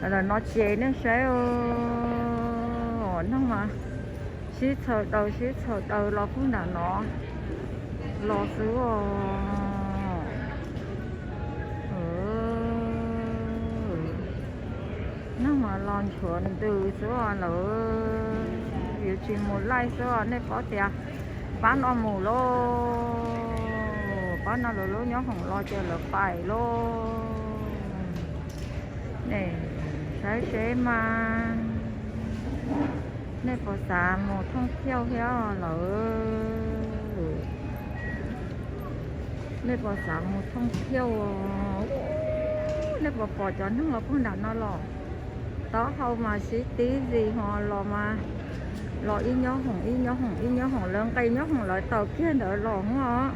Ntawm no ces nej saib, neeg mas sib txhaws daws sib txhaws daws los puag nram no los xwb os. Neeg mas los nchuav ntws xwb os, lawv yuav tsis mus laij xwb os. Nej paub tias pab no mus lauj, pab no lawv lub nyob hoom los ces lawv pais lauj. Nej saib seb mas, nej puas xav mus thooj thiauj thiab lawm? Nej puas xav mus thooj thiauj? Nej puas pom cov neeg los puag nram no los? Taub hau mas sib tib zis ho los mas, los ib nyob hoom ib nyob hoom ib nyob hoom, lawv nqis nyob hoom lawv taws kiag ntawd los os.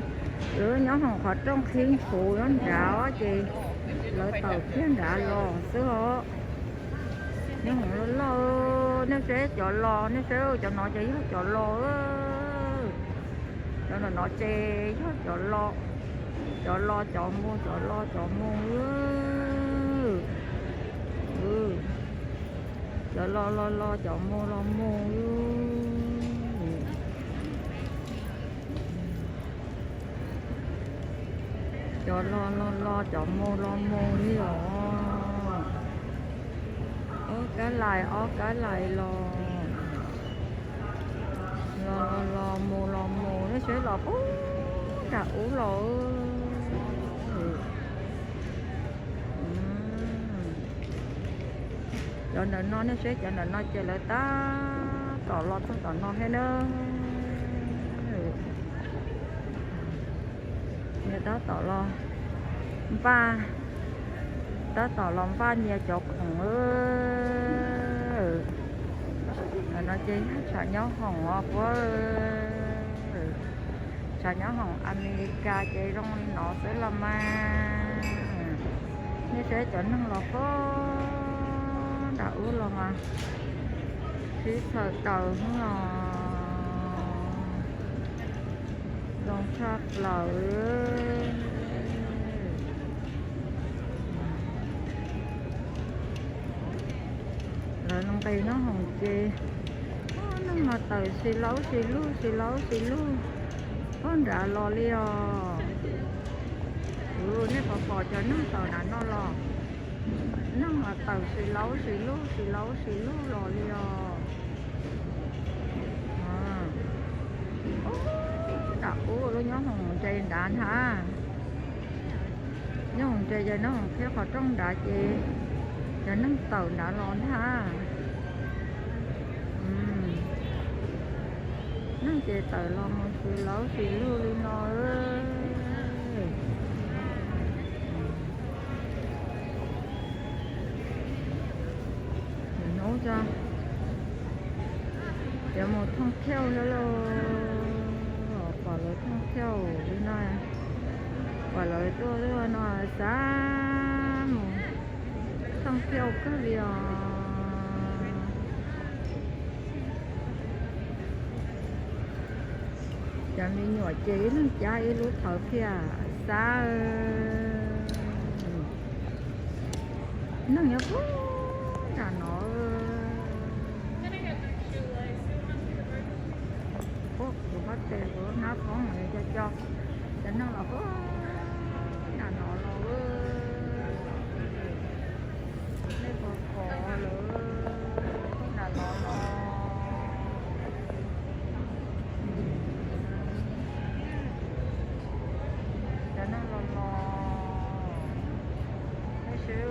Lawv nyob hoom qhov rooj qhib ntshuv nyob nrad ces lawv taws kiag nrad los xwb os. Nyob hoom loj loj, nej saib cov los, nej saib cov no ces yog cov los. Cov no ces yog cov los, cov los cov mus, cov los cov mus. Cov los los los, cov mus los mus. Cov los los los, cov mus los mus li os. Ob kab lais ob kab lais los, los los los, mus los mus, nej saib los puag nram ub los. Cov ntawm no nej saib, cov ntawm no ces lawv tab tom los txog tom no thiab na. Nyias tab tom los npaj, tab tom los npaj nyias cov khoom. Ntawm no ces yog tshav nyob hoom os puab. Tshav nyob hoom Amelikas ces zoo li no xwb los mas. Nej saib cov neeg los puag nram ub los mas, sib txhaws daws hnub no zoo tshaj plaws. Lawv nqis nyob hoom ces neeg mas tawm sib laub sib lug sib laub sib lug puag nrad los li os. Nej puas pom cov neeg tawm nram no los? Neeg mas tawm sib laub sib lug sib laub sib lug los li os. Nram ub lub nyob hoom ntses nrad ntag. Nyob hoom ntses ces nyob hoom qhib qhov rooj nrad ces cov neeg tawm nrad los ntag. Neeg ces tawm los mus sib laub sib lug li no. Hnub cov mus thooj thiauj thiab lauj. Pom lawv thooj thiauj li no, pom lawv tuaj tuaj no xav mus thooj thiauj kawg li os. Cov me nyuam ces ib leeg cab ib lub thawv thiaj xav. Neeg nyob puag nram no. Kuv hab tes kuv hnab poob co co. Cov neeg los puag nram no los. Nej puas pom lawv nram no los? Cov neeg los los, nej saib,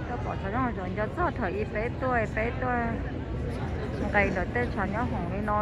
koj pom tshav nyob hoom tseem nco txog thaum ub peb tuaj, peb tuaj nqis ntawm tej tshav nyob hoom li no.